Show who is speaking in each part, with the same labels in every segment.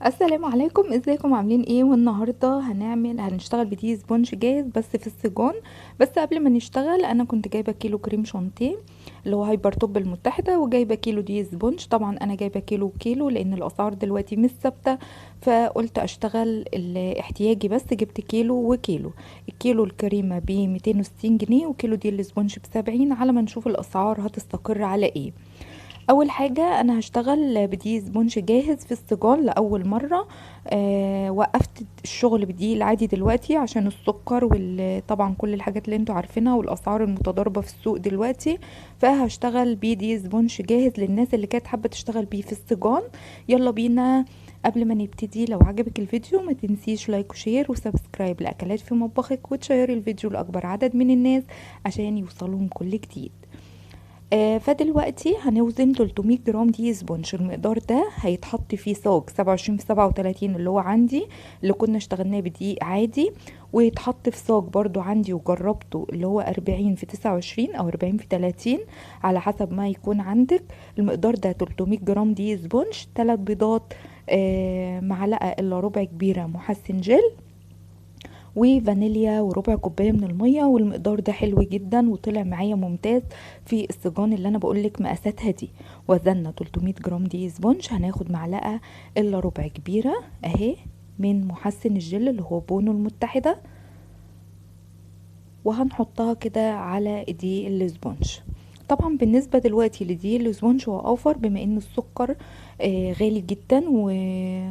Speaker 1: السلام عليكم، ازيكم عاملين ايه؟ والنهارده هنشتغل بدقيق sponge جاهز بس في السجون. بس قبل ما نشتغل انا كنت جايبه كيلو كريم شانتيه اللي هو هايبر توب المتحدة، وجايبه كيلو دقيق sponge. طبعا انا جايبه كيلو وكيلو لان الاسعار دلوقتي مش ثابتة، فقلت اشتغل احتياجي بس. جبت كيلو وكيلو. الكيلو الكريمة ب 260 جنيه وكيلو دقيق ال sponge ب70، على ما نشوف الاسعار هتستقر على ايه. اول حاجة انا هشتغل بدقيق sponge جاهز في السجان لاول مرة. وقفت الشغل بدقيق العادي دلوقتي عشان السكر وطبعا كل الحاجات اللي انتوا عارفينها والاسعار المتضاربه في السوق دلوقتي، فهشتغل بدقيق sponge جاهز للناس اللي كانت حابة تشتغل بيه في السجان. يلا بينا. قبل ما نبتدي لو عجبك الفيديو ما تنسيش like و share و subscribe لاكلات في مطبخك، وتشيري الفيديو لاكبر عدد من الناس عشان يوصلهم كل جديد. فدلوقتي هنوزن 300 جرام دقيق sponge. المقدار ده هيتحط فيه صاج 27 في 37 اللي هو عندي اللي كنا اشتغلناه بدقيق عادي، ويتحط في صاج برضو عندي وجربته اللي هو 40 في 29 او 40 في 30 على حسب ما يكون عندك. المقدار ده 300 جرام دقيق sponge، 3 بيضات، معلقة الا ربع كبيرة محسن جل، وفانيليا، وربع كوباية من المية. والمقدار ده حلو جدا وطلع معايا ممتاز في السجان اللي انا بقولك مقاساتها دي. وزننا 300 جرام دقيق sponge، هناخد معلقه الا ربع كبيرة اهي من محسن الجل اللي هو بونو المتحدة، وهنحطها كده على دقيق ال sponge. طبعا بالنسبة دلوقتي لدقيق ال sponge هو اوفر بما ان السكر غالي جدا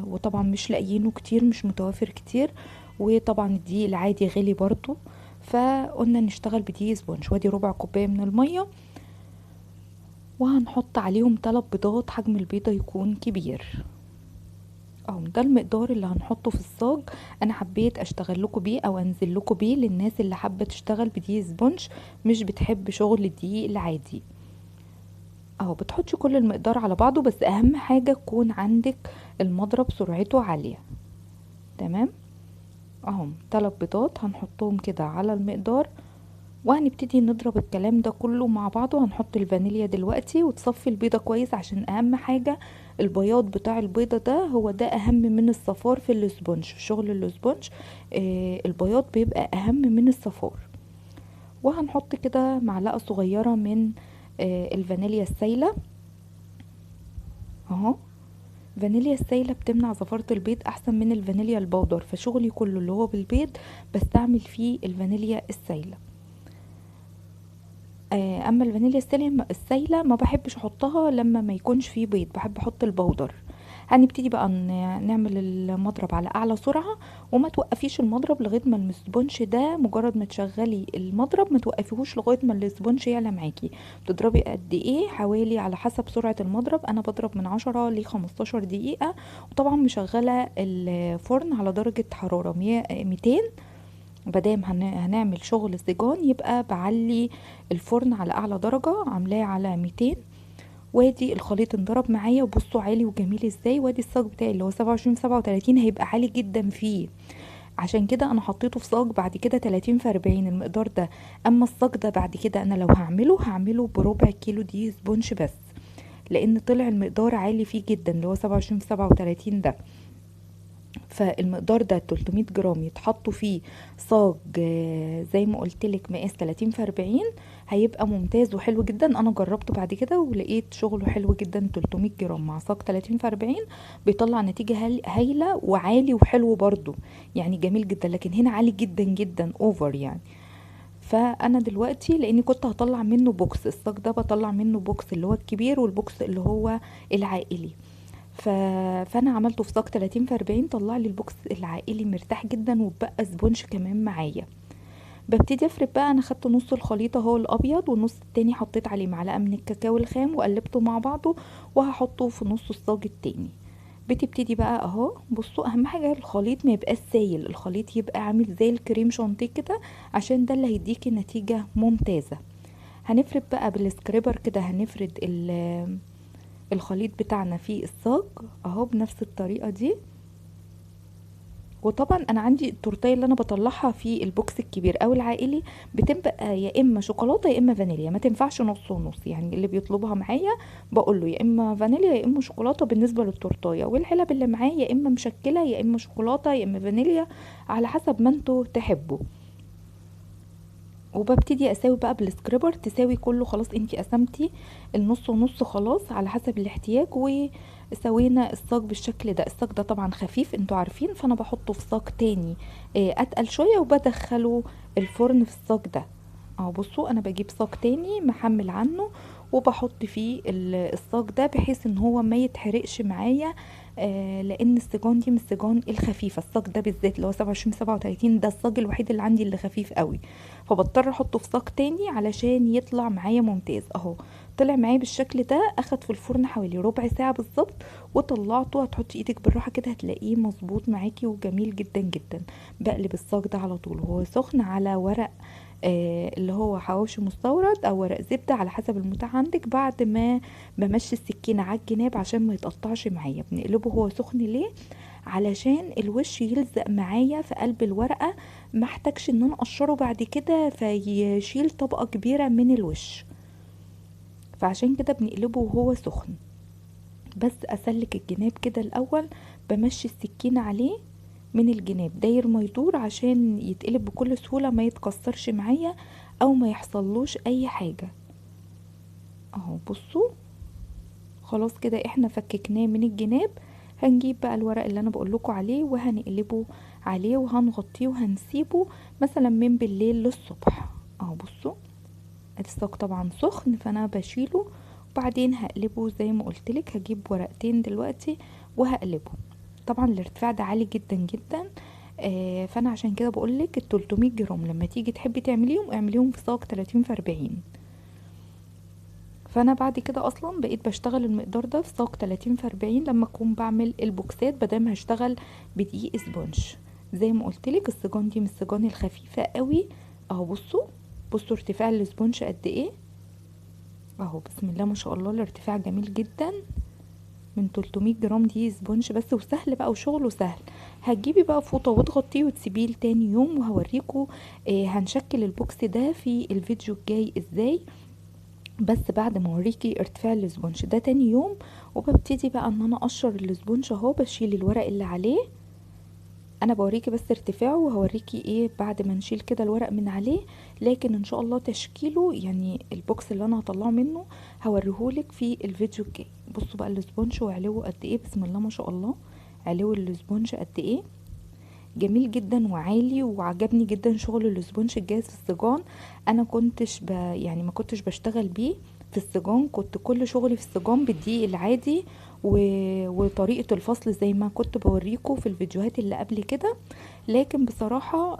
Speaker 1: وطبعا مش لاقيينه كتير، مش متوافر كتير، وطبعا الدقيق العادي غالي برضو، فقلنا نشتغل بدقيق sponge. وادي ربع كوباية من المية، وهنحط عليهم 3 بيضات، حجم البيضة يكون كبير اهو. ده المقدار اللي هنحطه في الصاج. انا حبيت اشتغل لكم بيه او انزل لكم بيه للناس اللي حابة تشتغل بدقيق sponge مش بتحب شغل الدقيق العادي. اهو بتحطي كل المقدار على بعضه، بس اهم حاجة تكون عندك المضرب سرعته عالية. تمام اهم 3 بيضات هنحطهم كده على المقدار، وهنبتدي نضرب الكلام ده كله مع بعضه. هنحط الفانيليا دلوقتي، وتصفي البيضة كويس عشان اهم حاجة البياض بتاع البيضة ده هو ده اهم من الصفار في ال sponge. في شغل ال sponge البياض بيبقى اهم من الصفار. وهنحط كده معلقة صغيرة من الفانيليا السايلة اهو. فانيليا السايلة بتمنع زفارة البيض احسن من الفانيليا ال powder، فشغلي كله اللي هو بالبيض بستعمل فيه الفانيليا السايلة. اما الفانيليا السايلة ما بحبش احطها لما ما يكونش فيه بيض، بحب احط ال powder. هنبتدي بقى نعمل المضرب على اعلى سرعة، وما توقفيش المضرب لغاية ما ال sponge ده، مجرد ما تشغلي المضرب ما توقفيهوش لغاية ما ال sponge يعلى معاكي. بتضربي قد ايه؟ حوالي على حسب سرعة المضرب، انا بضرب من 10 ل 15 دقيقة، وطبعا مشغله الفرن على درجه حرارة 200. مادام هنعمل شغل سجان يبقى بعلي الفرن على اعلى درجه، عاملاه على 200. وادي الخليط انضرب معايا، وبصوا عالي وجميل ازاي. وادي الصاج بتاعي اللي هو 27 في 37 هيبقى عالي جدا فيه، عشان كده انا حطيته في صاج بعد كده 30 في 40 المقدار ده. اما الصاج ده بعد كده انا لو هعمله بربع كيلو دقيق sponge بس، لان طلع المقدار عالي فيه جدا اللي هو 27 في 37 ده. فالمقدار ده 300 جرام يتحطوا فيه صاج زي ما قلتلك مقاس 30 في 40 هيبقى ممتاز وحلو جدا. انا جربته بعد كده ولقيت شغله حلو جدا. 300 جرام مع صاج 30 في 40 بيطلع نتيجة هايلة وعالي وحلو برضو، يعني جميل جدا. لكن هنا عالي جدا جدا over يعني. فانا دلوقتي لاني كنت هطلع منه box، الصاج ده بطلع منه box اللي هو الكبير وال box اللي هو العائلي، فانا عملته في صاج 30 في 40 طلع لي ال box العائلي مرتاح جدا، وبقى sponge كمان معايا. ببتدي افرد بقى. انا خدت نص الخليط اهو الابيض، والنص التاني حطيت عليه معلقه من الكاكاو الخام وقلبته مع بعضه، وهحطه في نص الصاج التاني. بتبتدي بقى اهو. بصوا اهم حاجة الخليط ما يبقاش سايل، الخليط يبقى عامل زي الكريم شانتيه كده، عشان ده اللي هيديكي نتيجة ممتازة. هنفرد بقى بال scraper كده، هنفرد الخليط بتاعنا في الصاج اهو بنفس الطريقة دي. وطبعا انا عندي التورتيه اللي انا بطلعها في ال box الكبير او العائلي بتبقى يا اما شوكولاتة يا اما فانيليا، ما تنفعش نص ونص، يعني اللي بيطلبها معايا بقول له يا اما فانيليا يا اما شوكولاتة بالنسبة للتورتيه، والعلب اللي معايا يا اما مشكلة يا اما شوكولاتة يا اما فانيليا على حسب ما انتوا تحبوا. وببتدي اساوي بقى بال scraper، تساوي كله خلاص، انتي قسمتي النص ونص خلاص على حسب الاحتياج. وسوينا الصاج بالشكل ده. الصاج ده طبعا خفيف انتوا عارفين، فانا بحطه في صاج تاني اتقل شوية وبدخله الفرن في الصاج ده اهو. بصوا انا بجيب صاج تاني محمل عنه وبحط فيه الصاج ده بحيث ان هو ما يتحرقش معايا، لان السجان دي من السجان الخفيفة. الصاج ده بالذات اللي هو 27 37 ده الصاج الوحيد اللي عندي اللي خفيف قوي، فبضطر احطه في صاج تاني علشان يطلع معايا ممتاز. اهو طلع معايا بالشكل ده، اخد في الفرن حوالي ربع ساعة بالظبط وطلعته. هتحطي ايدك بالراحة كده هتلاقيه مظبوط معاكي وجميل جدا جدا. بقلب الصاج ده على طول وهو سخن على ورق اللي هو حواوشي مستورد او ورق زبدة على حسب المتاح عندك، بعد ما بمشي السكينة على الجناب عشان ما يتقطعش معايا. بنقلبه هو سخن ليه؟ علشان الوش يلزق معايا في قلب الورقة، ما احتاجش ان انا اقشره بعد كده فيشيل طبقه كبيرة من الوش، فعشان كده بنقلبه وهو سخن. بس اسلك الجناب كده الاول، بمشي السكينة عليه من الجناب داير ما يدور عشان يتقلب بكل سهولة، ما يتكسرش معايا او ما يحصلوش اي حاجة. اهو بصوا خلاص كده احنا فككناه من الجناب. هنجيب بقى الورق اللي انا بقولكوا عليه وهنقلبه عليه وهنغطيه وهنسيبه مثلا من بالليل للصبح. اهو بصوا الصاج طبعا سخن فانا بشيله وبعدين هقلبه زي ما قلتلك. هجيب ورقتين دلوقتي وهقلبه. طبعا الارتفاع ده عالي جدا جدا، فانا عشان كده بقولك ال 300 جرام لما تيجي تحبي تعمليهم اعمليهم في صاج 30 في 40. فانا بعد كده اصلا بقيت بشتغل المقدار ده في صاج 30 في 40 لما اكون بعمل البوكسات، بدل ما هشتغل بدقيق sponge. زي ما قلتلك السجان دي من السجان الخفيفة قوي. اهو بصوا بصوا ارتفاع ال sponge قد ايه اهو، بسم الله ما شاء الله الارتفاع جميل جدا من 300 جرام دي sponge بس، وسهل بقى وشغله سهل. هتجيبي بقى فوطه وتغطيه وتسيبيه لتاني يوم، وهوريكم هنشكل ال box ده في الفيديو الجاي ازاي، بس بعد ما اوريكي ارتفاع ال sponge ده تاني يوم. وببتدي بقى ان انا اقشر ال sponge اهو، بشيل الورق اللي عليه. انا بوريكي بس ارتفاعه وهوريكي ايه بعد ما نشيل كده الورق من عليه، لكن ان شاء الله تشكيله يعني ال box اللي انا هطلعه منه هوريهولك في الفيديو الجاي. بصوا بقى ال sponge وعلوه قد ايه، بسم الله ما شاء الله علو ال sponge قد ايه، جميل جدا وعالي. وعجبني جدا شغل ال sponge الجاهز في السجان. انا كنتش يعني ما كنتش بشتغل بيه في السجان، كنت كل شغلي في السجان بالدقيق العادي وطريقة الفصل زي ما كنت بوريكم في الفيديوهات اللي قبل كده. لكن بصراحة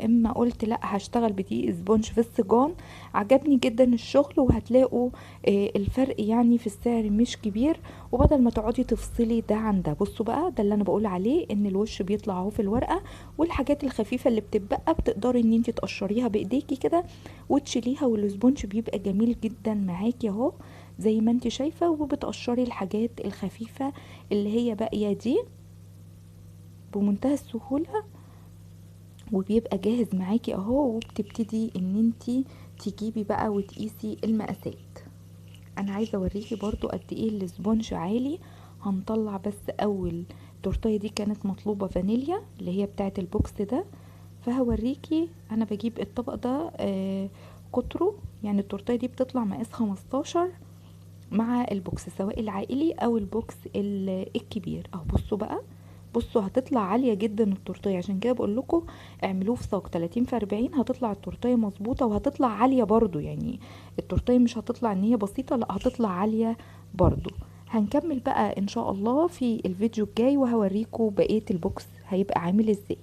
Speaker 1: اما قلت لا هشتغل بدقيق sponge في السجان، عجبني جدا الشغل، وهتلاقوا الفرق يعني في السعر مش كبير، وبدل ما تقعدي تفصلي ده عن ده. بصوا بقى ده اللي انا بقول عليه ان الوش بيطلع اهو في الورقة، والحاجات الخفيفة اللي بتتبقى بتقدري ان انت تقشريها بايديكي كده وتشيليها، وال sponge بيبقى جميل جدا معاكي اهو زي ما انت شايفة، وبتقشري الحاجات الخفيفة اللي هي باقية دي بمنتهى السهولة، وبيبقى جاهز معاكي اهو. وبتبتدي ان انت تجيبي بقى وتقيسي المقاسات. انا عايزة اوريكي برضو قد ايه ال sponge عالي. هنطلع بس اول تورتايه دي كانت مطلوبة فانيليا اللي هي بتاعة ال box ده، فهوريكي انا بجيب الطبق ده قطرة، يعني التورتايه دي بتطلع مقاس 15 مع ال box سواء العائلي او ال box الكبير اهو. بصوا بقى بصوا هتطلع عالية جدا التورتيه، عشان كده بقول لكم اعملوه في صاج 30 في 40 هتطلع التورتيه مظبوطة، وهتطلع عالية برضو، يعني التورتيه مش هتطلع ان هي بسيطة، لا هتطلع عالية برضو. هنكمل بقى ان شاء الله في الفيديو الجاي وهوريكم بقية ال box هيبقى عامل ازاي.